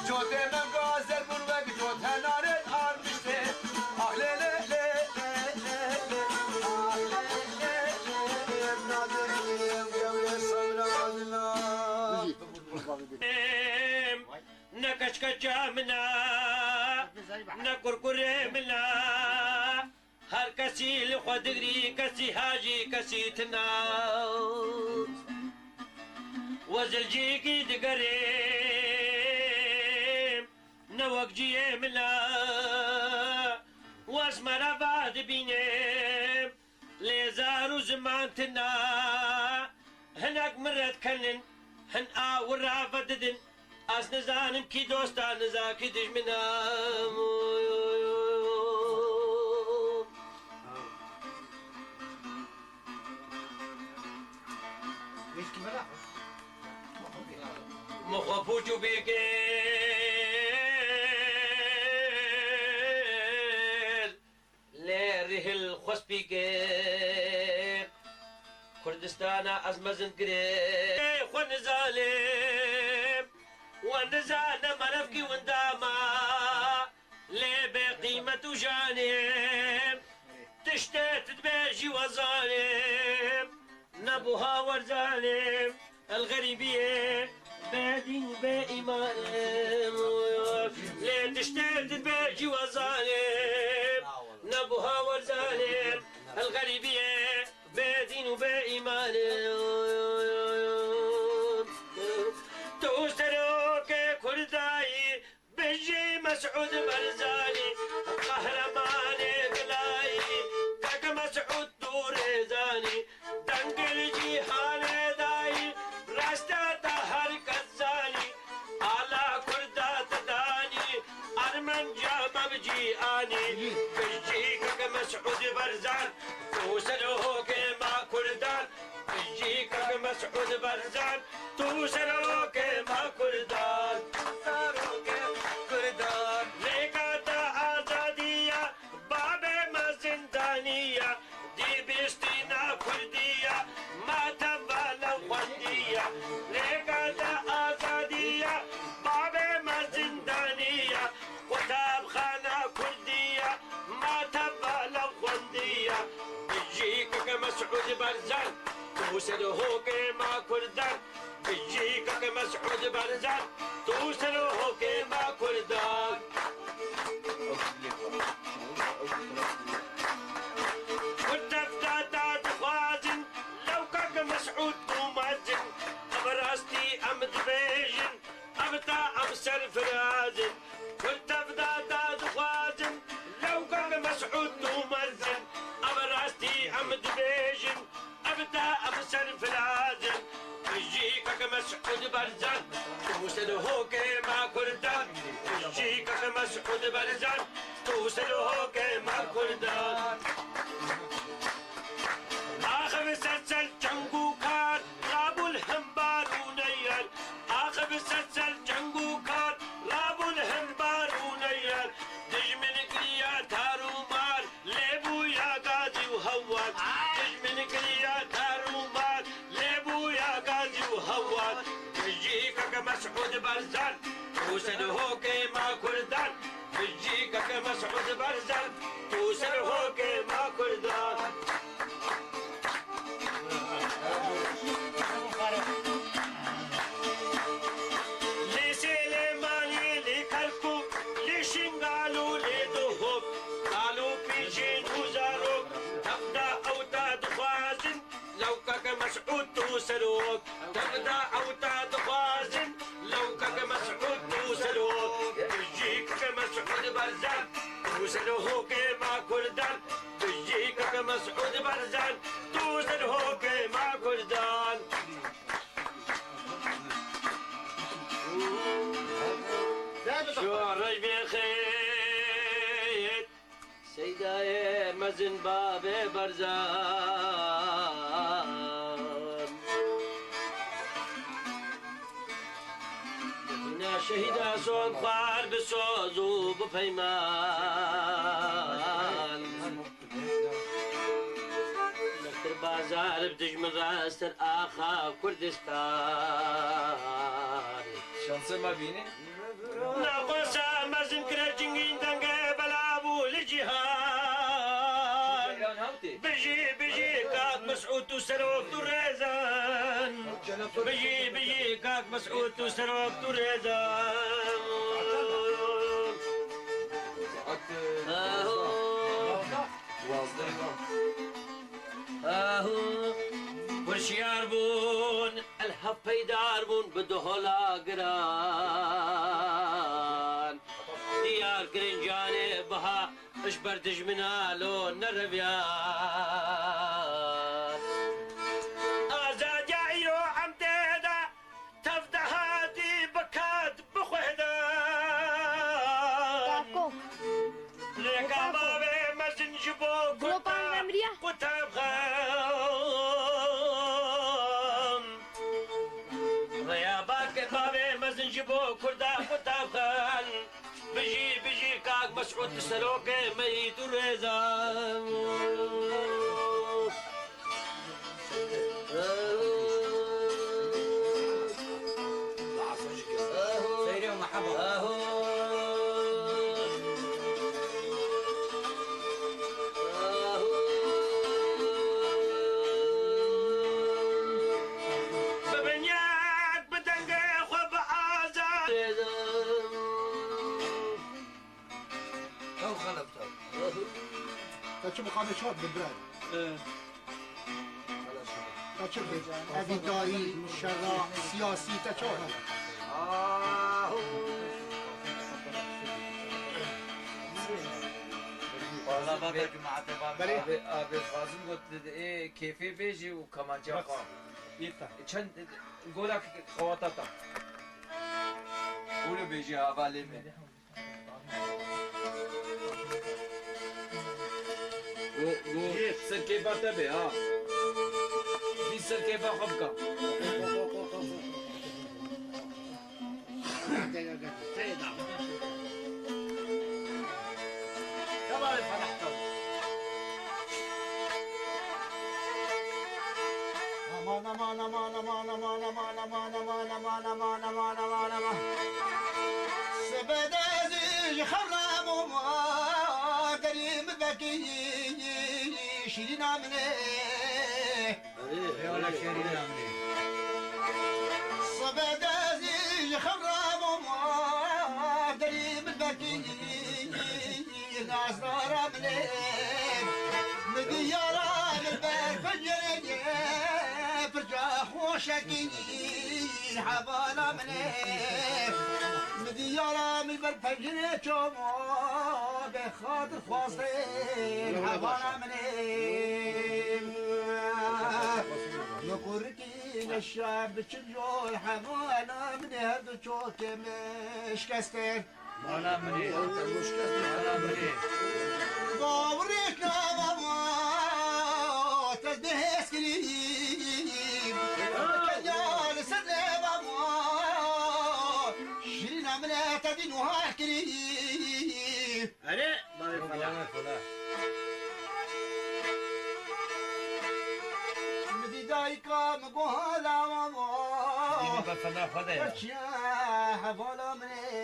Cotê me gazer bûn wek cot henaret armiştê. Ah lê lê lê lê lê lê. Ah lê lê lê lê. Nazirim gewre sabra azna. Ne keçkeça min a, ne kurkurê min a. Her kesî li xwe digrî, kesî hajî, kesî tina. We zilcîkî digerê, ne wek ciyê min a. We ez merava dibînim, lê zar û ziman tina. Hinek min re dikenin, hin a wira vedidin. Ez nizanim kî dosta, niza kî dijmina. Min xwe pûç û bîr kir. Lê rihil xwespî kir. Kurdistana ez mezin kirê. Xwe nizalim, we nizane merevkî winda ma. Lê bê qîmet û janê. Tiştê tu dibêjî we zalim. Nebû ha wer zalim. El xerîbiyê bê dîn û bê îman. Lê tiştê tu dibêjî we zalim. Nebû ha wer zalim. El xerîbiyê bê dîn û bê îman. Tu serokê Kurdayî. Bijî Mesûd Barzanî, qehremanê gilayî, kek Mesûd dûrê zanî, dengê li cîhanê dayî, rasta te her kes zanî, ala Kurda te danî, armanca me bi cî anî. Bijî kek Mesûd Barzan, tu serokê ma Kurdan, bijî kek Mesûd Barzan, tu serokê me Kurdan. Serokê Kurdan. Rêka te azadiya, babê me zindaniya, dî bistîna Kurdiya, ma teva lew xwendiya. Rêka te azadiya, babê me zindaniya, qutabxana Kurdiya, ma teva lew xwendiya. Bijî kek Mesûd Barzan, tu serokê ma Kurdan. Bijî kek Mesûd Barzan, tu serokê ma Kurdan. Kurd tevda te dixwazin, lew kek Mesûd tu mezin. Ev rastî em dibêjin, ev te em serfirazin. Kurd tevda te dixwazin, lew kek Mesûd tu mezin. Ev rastî em dibêjin, ev te em serfirazin. Bijî kek Mesûd Barzan, tu serokê ma Kurdan. Bijî kek Mesûd Barzan, tu serokê ma Kurdan. Axiv ser ser ceng û kar, rabûl hembar û neyar. Axiv ser ser ceng û kar, rabûl hembar û neyar. Dijmin kiriya tar û mar, lê bûya gazî û hewar. Dijmin kiriya tar û mar, lê bûya gazî û hewar. Bijî kek Mesûd Barzan, tu serokê ma Kurdan. Bijî kek Mesûd Barzan, tu serokê ma Kurdan. Lê Silêmanî, lê Kerkûk, lê Şingal û lê Duhok, kal û pîjin û zarok, tevda ew te dixwazin, lew kek Mesûd tu serok. Tevda ew te dixwazin, lew kek Mesûd tu serok. Bijî kek Mesûd Barzan, tu serokê ma Kurdan. Bijî kek Mesûd Barzan, tu serokê ma Kurdan. Şûrey bêxêt. Seydayê mezin babê Barzan. Dina şehîda son xwar bi soz û bi peyman. Mektir bazar bi dijmin rastir axa Kurdistan. Sima bînî. Naqosa mezin kire cingîn denge bela bû li cîhan. Bijî, bijî kak Mesûd û serok tu rêzan. Bijî, bijî kak Mesûd û serok tu rêzan. Aho. Aho. Huşyar bûn, el hev peydar bûn bi dohola giran. Diyar kirin canê biha, ji ber dijmina lo nereviya. Azadiya îro em tê de tev de hatî bi kat bi xwe de. Kako. Rêka bavê mezin ji bo Kurda qutab xan. Rêya bavê mezin ji bo Kurda qutab xan. Bijî, bijî kak Mesûd serokê me yî tu rêzan. Xeyrê û meheba. Bi binyat, bi dengê xwe, bi azad. Ew xelef te. Te çi biqame çar bi bira. Te çi bi? Evî darî, şerra, siyasî te çar. Wala baba cumaate baba. Belê. Abi, abi Fazil got, ê, kêfê bêjî û kamanca xwe. Çend gola xewata ta. Wilo bêjî hevalê me. Go, go, serkêfa te be, ha. Dî serkêfa xwe bika. Aman, aman, aman. Sibê de ez ji xew rabûm, derî min vekî şîrîna min ê. Erê, erê, erê. Sibê de ez ji xew rabûm, derî min vekî nazdara min ê. Min diyara min ber pencerê pirca xweşekî hevala min ê. Min diyara min ber pencerê çawa bê xatir xwazê hevala min ê. Min kurikî neşa biçim jol hevala min ê, her du çokê min şikestin. Mala min ê. Mala min ê. Bawerê nava ma, te dihêz kirî. Kenya li ser neva ma, şirîna min e, te dî nuhar kirî. Erê, bavê fela. Min dî dayika min guhala ma. Dî min be fela xwe de ya. Hevala min ê.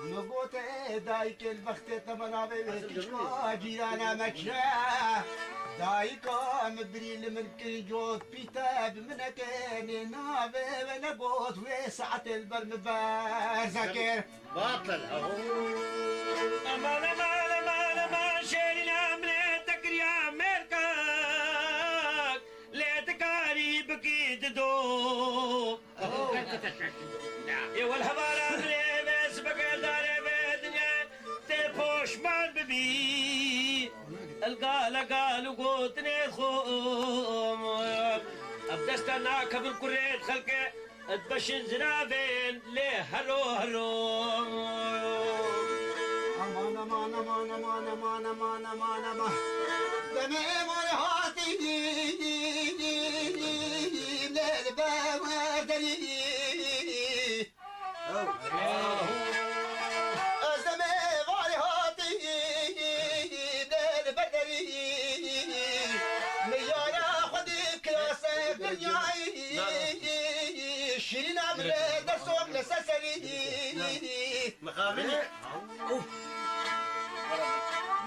Min got, ê dayikê, li bextê te me navê wê kiçka cîrana me kire. Dayika min birî li min kir, got, pî te bi min neke, nê navê wê negot, wê saetê li ber min berze kir. Batil, aho. Aman, aman, aman, aman, şêrîna min ê, te kiriya mêrkak, lê dikarî bikî dido. Ê wel hevala min ê, vê sibekê darê vê dinyayê tê poşman bibî. El gale gal û gotinê xwe. Ev desta nakevin kurê xelkê, dibeşin ziravên lê hero hero. Aman, aman, aman. Demê mal hatî lê li ber derî. Ez demê valê hatî dê li ber derî. Min yara xwe dî kirase dinyayî. Şîrîna min ê, destok li ser serî. Mixabin e.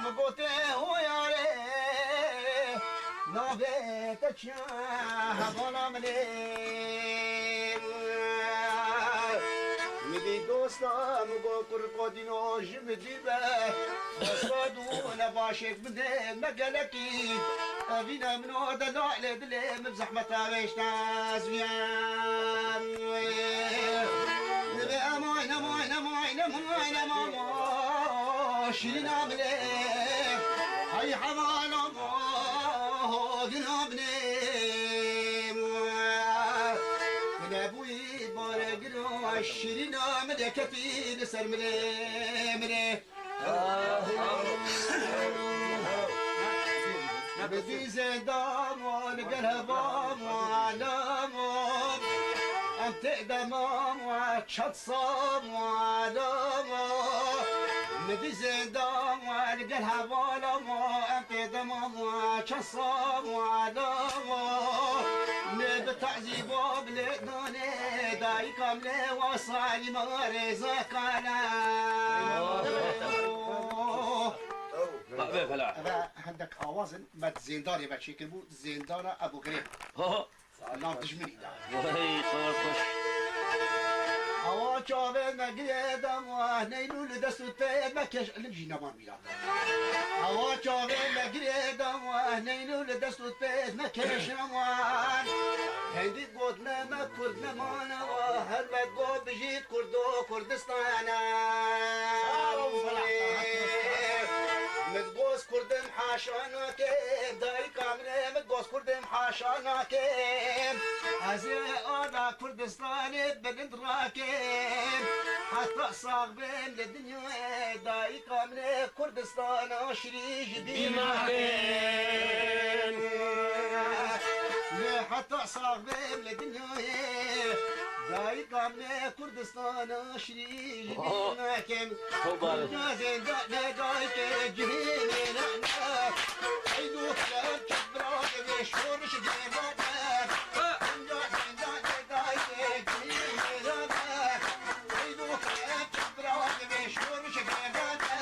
Min gote ho yare, navê te çi ye hevala min ê? Min dî dosta min got, kur Qodîno ji min dî be. Dosta dû ne başek min dê, me gelekî. Evîna min o delalê dilê min bi zehmeta wêşta ez viyan. Divê emoy, emoy, emoy, emoy, emoy, şîrîna min ê. Hey hevala mo, gina min ê. Nebûyî bare gina, şîrîna min ê ketî li ser min ê, min ê. Bi dîzên damo li gel hevam û alamo, em tê demam û çet sam û alamo. Bi dîzên damo li gel hevalamo, em tê demam û çet sam û alamo. Lê bi tazî bo bilê nonê, dayika min ê wa salî me rêza kane. Bavê Felah. Eve hendek awazin me di zêndarê ve çêkiribû, zêndana Ebû Girê. Ho, ho. Nav dijminî da. Wey, xeber xweş. Awa çavê me girê dam wah, neynû li dest û pê me keş, ilim jî neman mîra. Awa çavê me girê dam wah, neynû li dest û pê me keşan wan. Hindî got me, me Kurd me mane wa, her me got bijît Kurdo Kurdistana. Min got Kurdim haşa nakim, dayika min ê, min got Kurdim haşa nakim. Ez ê ada Kurdistanê bilind rakim. Heta sax bim li dinyayê, dayika min ê, Kurdistana şirî ji bîr nakim. Lê heta sax bim li dinyayê, dayika min ê, Kurdistana şirî ji bîr nakim. Kurda zênda ne dayke cihê nêne ne. Ey doxtem çek bira de şor ji dêne ne. Kurda zênda ne dayke cihê nêne ne. Ey doxtem çek bira de şor ji dêne ne.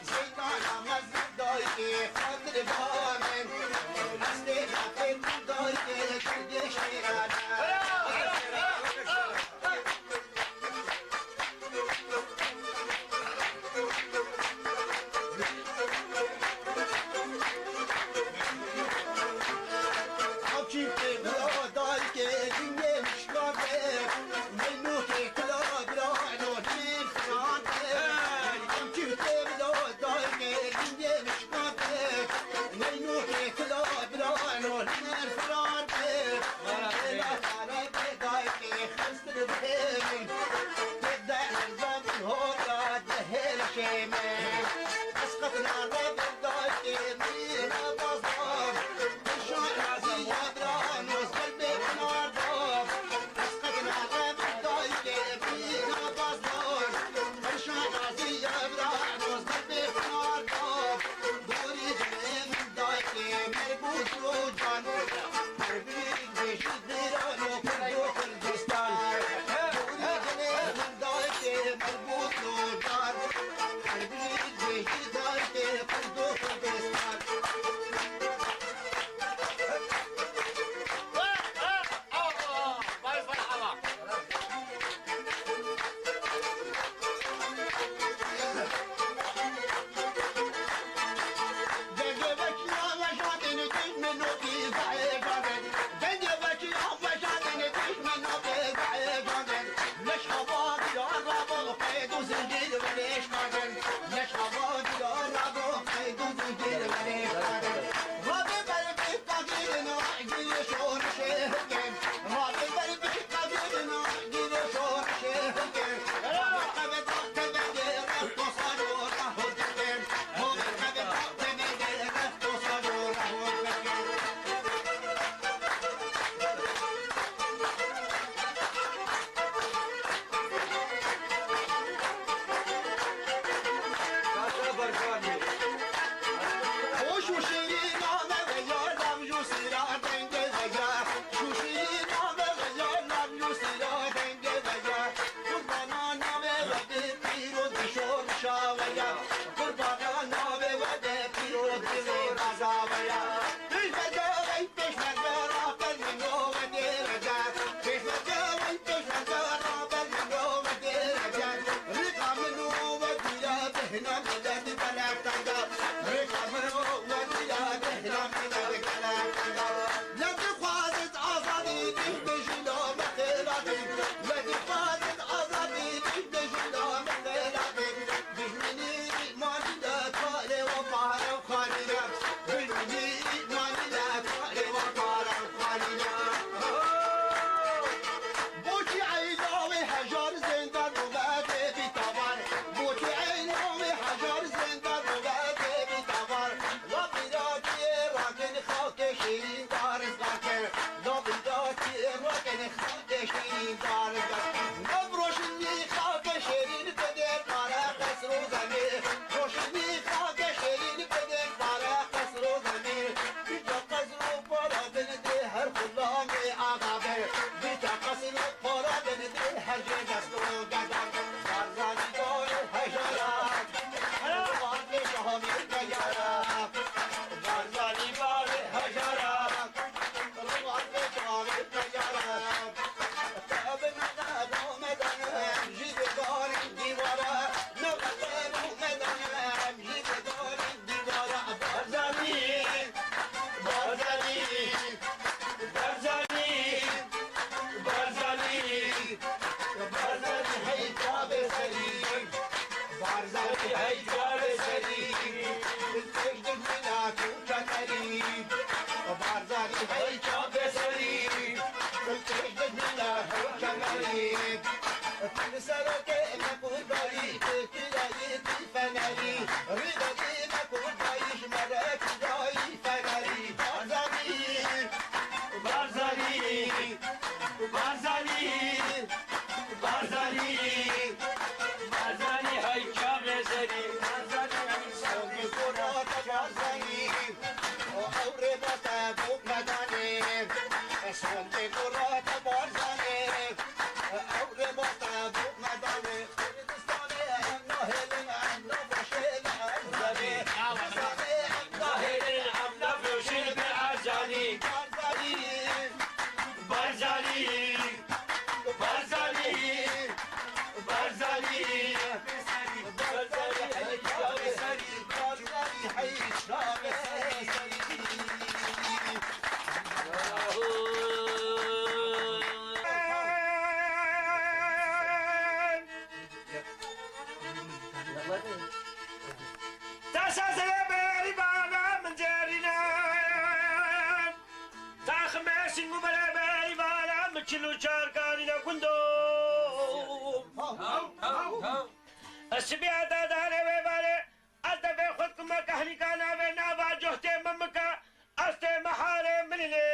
Zênda ne mez dayke qandir bamin. Ez dê dayke dayke şirde şêne ne. Wekî fazil azadî bî, dijmîna min welatê. Dijminî manî de karê we pare û xalî de. Dijminî manî de karê we pare û xalî de. Bûkî eyda wê hejar zêndar û vedê bî tavan. Bûkî eyda wê hejar zêndar û vedê bî tavan. La bîra kê rakin xakê şêrîn dar zgakir. La bîra kê rakin Şêrîn dar gat. Nev roşnî xake şêrîn bidê pare qesr û zemîr. Roşnî xake şêrîn bidê pare qesr û zemîr. Bîta qesr û para din dê her xulamê axa be. Bîta qesr û para din dê her jê dest û gedar. Barzanî dor hejara. Barzanî dor hejara. Barzanî, Barzanî, Barzanî, Barzanî hey çavê serî. Barzanî hey çavê serî, pêş dijmîna tu çekerî. Barzanî hey çavê serî, pêş dijmîna tu çekerî. Tu li serokê me qurdayî, tu kirayî, tu fenerî. Rîdayî me qurdayî, ji me re kirayî fenerî. Barzanî, Barzanî, Barzanî. Barzanî, Barzanî hey çavê serî. Barzanî, Barzanî, ew rê basta bûk medanê. Sondê kurata Barzanî, ew rê basta bûk medanê. Kurdistanê em nahêlin, em navroşê li Erzanî. Kurdistanê em nahêlin, em navroşê li Erzanî. Barzanî, Barzanî. Barzanî, Barzanî, Barzanî hey çavê serî, Barzanî hey çavê serî. Taşa serê berî bana min cerîne. Taxim beşin û berê berî bana min çil û çar kanîne gundo. Sibê heta darê wê barê, ez devê xwe dikim me kehlîka navê nava cohtê min bike, ez tê meharê min lê.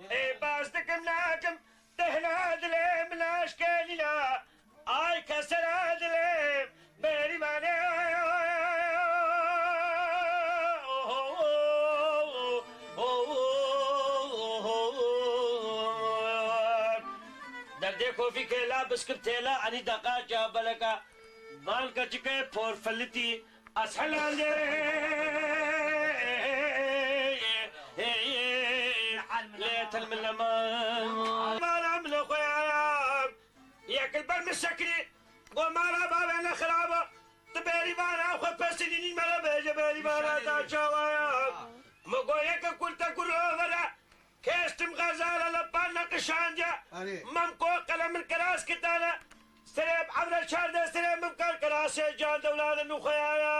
Ê baz dikim nakim, tehna dilê min aşkê lîla, ay kesera dilê berî mane. Derdê kofî kêla biskip têla, enî deqa çaveleka. Van keçikê porfelitî, ez helande lê til min lema. Mala min xwe ya, yek li ber min sekirî, go mala bavê ne xirab e. Tu berîvana xwe pesinînî me re bêje, berîvana ta çawa ya? Min go yeke kurte kur overe. Kestim xezala li pan neqişandiye. Erê. Mem ko qelemin kiras kitane. Serê bi evre çarde serê min kar kirasê can dewlane nûxeyaya.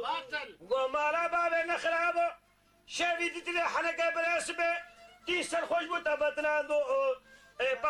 Batil. Go mala bavê ne xirabo. Şevî dîtine heneke bire sibe. Tî serxweş bû te betinando. Ê